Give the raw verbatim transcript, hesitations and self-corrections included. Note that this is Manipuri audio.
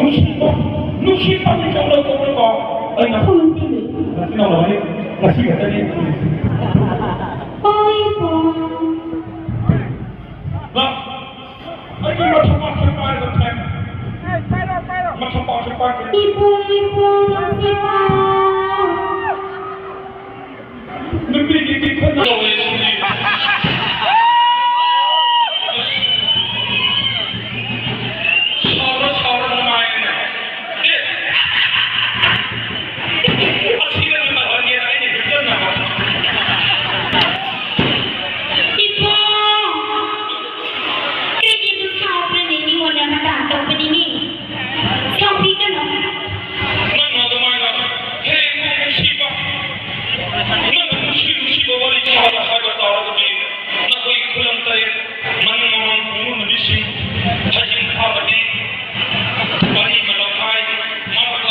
ꯅꯨꯡꯁꯤꯕ, ꯅꯨꯡꯁꯤꯕ ꯃꯤꯡꯊꯣꯜ ꯂꯧꯊꯣꯛꯂꯒ ꯑꯩꯅ ꯍꯧꯈꯤꯅꯤ꯫ ꯉꯁꯤ ꯅꯧꯔꯕꯅꯤ, ꯉꯁꯤ ꯈꯛꯇꯅꯤ꯫ ꯍꯣꯏ, ꯄꯨꯡ꯫ ꯂꯥꯛ, ꯑꯩꯒꯤ ꯃꯊꯕꯥꯛꯁꯦ ꯄꯥꯏꯔꯒ ꯊꯝꯃꯦ꯫ ꯃꯊꯕꯥꯛꯁꯦ ꯄꯥꯏꯔꯒ ꯏꯄꯨ, ꯏꯄꯨ, ꯅꯨꯡꯁꯤꯕ꯫ ꯅꯨꯄꯤꯒꯤ ꯈꯨꯠꯅ ꯇꯧꯔꯤꯁꯤꯗꯤ꯫ ꯁꯥꯎꯔ ꯁꯥꯎꯔ ꯅꯨꯡꯉꯥꯏꯅ꯫ ꯑꯦ! ꯑꯁꯤꯗ ꯅꯨꯡꯉꯥꯏꯍꯟꯒꯦꯅ ꯑꯩꯅ ꯍꯤꯞꯆꯟꯅꯕ꯫ ꯏꯕꯣ! ꯀꯩꯒꯤꯅꯣ ꯁꯥꯎꯕ꯭ꯔꯅꯦ? ꯃꯤꯉꯣꯟꯗ ꯃꯇꯥꯡ ꯇꯧꯕꯅꯤꯅꯦ꯫ ꯁꯥꯎꯕꯤꯒꯅꯨ꯫ ꯅꯪꯅ ꯑꯗꯨꯃꯥꯏꯅ ꯍꯦꯛ ꯅꯨꯡꯁꯤꯕ, ꯅꯪꯅ ꯅꯨꯡꯁꯤ ꯅꯨꯡꯁꯤꯕ ꯋꯥꯔꯤ ꯁꯥꯕ ꯍꯥꯏꯕ ꯇꯥꯔꯒꯗꯤ, ꯅꯈꯣꯏꯒꯤ ꯈꯨꯂꯪ ꯇꯔꯦꯠ ꯃꯅꯤꯡ ꯃꯃꯥꯡ ꯄꯨꯡꯂꯣꯟ ꯅꯨꯃꯤꯠꯁꯤꯡ ꯍꯥꯏꯗꯤ